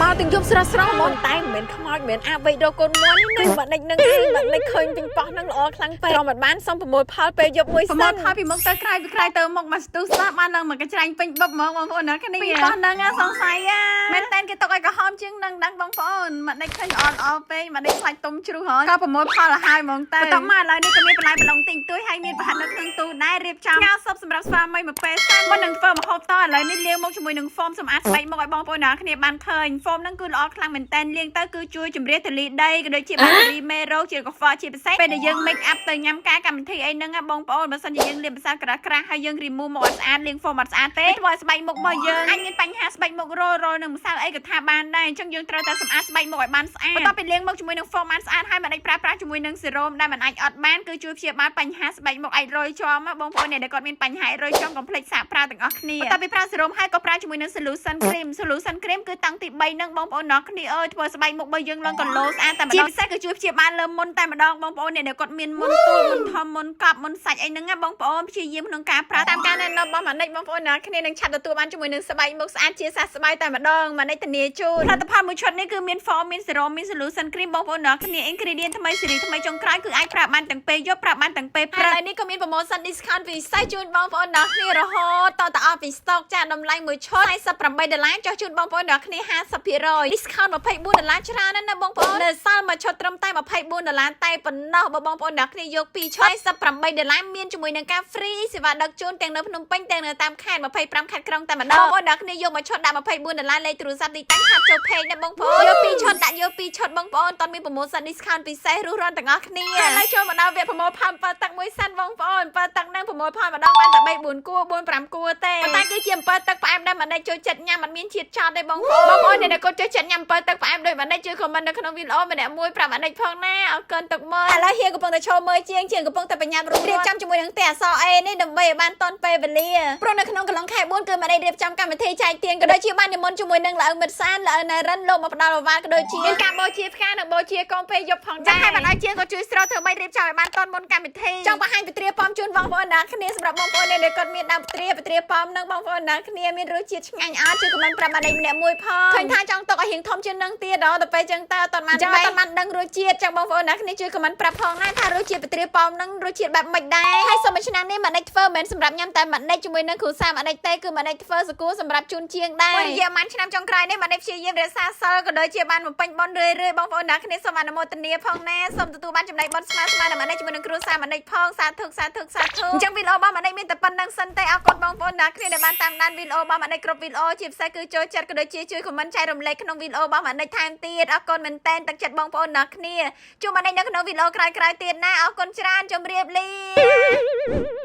ផលទាំងយប់ស្រស់ស្រស់ហ្មងតែមិនមែនខ្មោចមិនមែនអាវេករកកូនមន់នេះណាបាក់និចនឹងឯងបាក់និចឃើញពីប៉ោះនឹងល្អខ្លាំងពេកត្រមិនបានសុំប្រមូលផលពេលយប់មួយ ប្រ សិន មូលផលពីមុខទៅក្រោយពីក្រោយទៅមុខមកស្ទុះស្ដាប់បានឡើងមកកច្រាញ់ពេញបឹបហ្មងបងប្អូនណាគ្នាពីប៉ោះហ្នឹងសង្ស័យមែនតែនគេទុកឲ្យក្រហមជាងនឹងដឹងបងប្អូនមកដេកឃើញល្អល្អពេកមកដេកខ្លាចទុំជ្រុះហើយក៏ប្រមូលផលឲ្យហើយហ្មងទៅបន្ទាប់មកឥឡូវនេះក៏មានបន្លែប្រឡងតិចតួចហើយមានប្រហិតនៅក្នុងទូដែររៀបចំញ៉ាំស៊ុបសម្រាប់ស្វាមីមួយពេលសិនមុននឹងធ្វើម្ហូបតឥឡូវនេះលាងមកជាមួយនឹង foam សម្អាតស្បែកមុខឲ្យបងប្អូនណាគ្នាបានឃើញ foam ហ្នឹងគឺល្អខ្លាំងមែនតែនលាងទៅគឺជួយជម្រះធូលីដីក៏ដូចជាបាក់តេរីមេរោគជាកខ្វក់ជាពិសេសពេលដែលយើង make up ទៅញ៉ាំការកម្មវិធីអីហ្នឹងណាបងប្អូនបើសិនជាយើងលាបម្សៅក្រាស់ក្រាស់ហើយយើង remove មកអត់ស្អាតលាង foam អត់ស្អាតទេធ្វើឲ្យស្បែកមុខរបស់យើងអាចមានបញ្ហាស្បែកមុខរលរនឹងម្សៅអីក៏ថាបានដែរអញ្ចឹងយើងត្រូវតែសម្អាតស្បែកមុខឲ្យបានស្អាតបន្ទាប់ពីលាងមុខជាមួយនឹង foam បានស្អាតហើយមិនអាចប្រើប្រាស់ជាមួយនឹង serum ដែលមិនអាចអត់បានគឺជួយព្យាបាលបញ្ហាស្បែកមុខអាចរយជាំបងប្អូនអ្នកដែលគាត់មានបញ្ហារយជាំកុំភ្លេចសាកប្រើទាំងអស់គ្នាបន្ទាប់ពីប្រើ serum ហើយក៏ប្រើជាមួយនឹង solution cream solution cream គឺតាំងទី3ហ្នឹងបងប្អូនអ្នកគ្នាអើយធ្វើស្បែកមុខរបស់យើងឡើងគីឡូស្អាតតែម្ដងជាពិសេសគឺជួយព្យាបាលលើមុនតែម្ដងបងប្អូនអ្នកដែលគាត់មានមុនទូចមុនធំមុនកប់មុនសាច់អីហ្នឹងណាបងប្អូនព្យាយាមក្នុងការប្រើតាមការណែនាំរបស់ម៉ានិចបងប្អូនអ្នកគ្នានឹងឆាប់ទទួលបានជាមួយនឹងស្បែកមុខស្អាតជាសះស្បើយតែម្ដងម៉ានិចធានាជូនផលិតផលមួយឈុតនេះគឺមាន foam មាន serum មាន solution cream បងប្អូនអ្នកគ្នា ingredient ថ្មីស៊េរីថ្មីចុងក្រោយគឺអាចប្រើបានទាំងពេលយប់ប្រើបានទាំងពេលព្រឹកហើយនេះក៏មាន promotion discount ពិសេសជូនបងប្អូនអ្នកគ្នារហូតតទៅអស់ពី stock ចាតម្លៃមួយឈុត48ដុល្លារចុះជូនបងប្អូនអ្នកគ្នា50% discount 24ដុល្លារច្រើនណាស់ណាបងប្អូននៅសល់មួយឈុតត្រឹមតែ24ដុល្លារតែប៉ុណ្ណោះបើបងប្អូនអ្នកគ្នាយក2ឈុត48ដុល្លារមានជាមួយនឹងការ free សេវាដឹកជូនទាំងនៅភ្នំពេញទាំងនៅតាមខេត្ត25ខេត្តក្រុងតែម្ដងបងប្អូនអ្នកគ្នាយកមួយឈុតដាក់24ដុល្លារលេខទូរស័ព្ទទីតាំងឆាប់ចូល page ណាបងប្អូនយក2ឈុតដាក់យក2ឈុតបងប្អូនតន់មាន promotion discount ពិសេសរុះរាន់ទាំងអស់គ្នាឥឡូវចូលមកដល់វគ្គប្រមូលផលអំពិលទឹកមួយសិនបងប្អូនអំពិលទឹកហ្នឹងប្រមូលផលម្ដងបានតែ3 4គួរ4 5គួរទេប៉ុន្តែគឺជាអំពិលទឹកផ្អែមដែលមិនได้ចូលចិត្តញ៉ាំអត់មានជាតិចត់ទេបងប្អូនបងប្អូនអ្នកដែលគាត់ចូលចិត្តញ៉ាំអំពិលទឹកផ្អែមដោយមិនได้ជួយ comment នៅក្នុងវីដេអូម្នាក់មួយប្រាប់អានិចផងណាអរគុណទឹកមើលឥឡូវហៀកំពុងតែឈរមើលជាងជាងកំពុងតែបញ្ញាប់រៀបចំជាមួយនឹងផ្ទះអក្សរ A នេះដើម្បីឲ្យបានទាន់ពេលវេលាព្រោះនៅក្នុងកន្លងខែ4គឺមិនได้រៀបចំកម្មវិធីចែកទានក៏ដូចជាបាននិមន្តជាមួយនឹងល្អិមិត្តសានល្អណៃរិនលោកមកផ្ដល់អវ៉ាក៏ដូចជាមានការបូជាផ្កានិងបូជាកងពេលយប់ផងដែរហើយបានឲ្យជាងក៏ជួយស្រោធ្វើបីរៀបចំឲ្យបានទាន់មុនកម្មវិធីចង់បង្ហាញពត្រាប៉មជូនបងប្អូនណាគ្នាសម្រាប់បងប្អូនអ្នកដែលគាត់មានដើមពត្រាពត្រាប៉មនិងបងប្អូនណាគ្នាមានរសជាតិឆ្ងាញ់អត់ជួយ comment ប្រាប់អានេះម្នាក់មួយផងឃើញថាចង់ទុកឲ្យរៀងធំជាងនឹងទៀតដល់ទៅពេលចឹងតើអត់បានបែកអត់បានដឹងរសជាតិចឹងបងប្អូនណាគ្នាជួយ comment ប្រាប់ផងណាថារសជាតិពត្រាប៉មនឹងរសជាតិបែបម៉េចដែរហើយសូមមួយឆ្នាំនេះម៉ានិចធ្វើមិនមែនសម្រាប់ញ៉ាំតែម៉ានិចជាមួយនឹងគ្រូសាម៉ានិចទេគឺម៉ានិចធ្វើសកួរសម្រាប់ជូនជាងដែររយៈប៉ុន្មានឆ្នាំចុងក្រោយនេះម៉ានិចព្យាយាមរក្សាសិលក៏ដូចជាបានបំពេញបុណ្យរឿយៗបងប្អូនណាគ្នាសូមអនុមោទនាផងណាសូមទទួលបានចំណែកបុណ្យស្មើស្មើនឹងម៉ានិចជាមួយនឹងគ្រួសារម៉ានិចផងសាធុសាធុសាធុអញ្ចឹងវីដេអូរបស់ម៉ានិចមានតែប៉ុណ្្នឹងសិនទេអរគុណបងប្អូនណាគ្នាដែលបានតាមដានវីដេអូរបស់ម៉ានិចគ្រប់វីដេអូជាពិសេសគឺចូលចិត្តក៏ដូចជាជួយ comment ចែករំលែកក្នុងវីដេអូរបស់ម៉ានិចថែមទៀតអរគុណមែនតែនទឹកចិត្តបងប្អូនណាគ្នាជួបម៉ានិចនៅក្នុងវីដេអូក្រោយៗទៀតណាអរគុណច្រើនជម្រាបលា។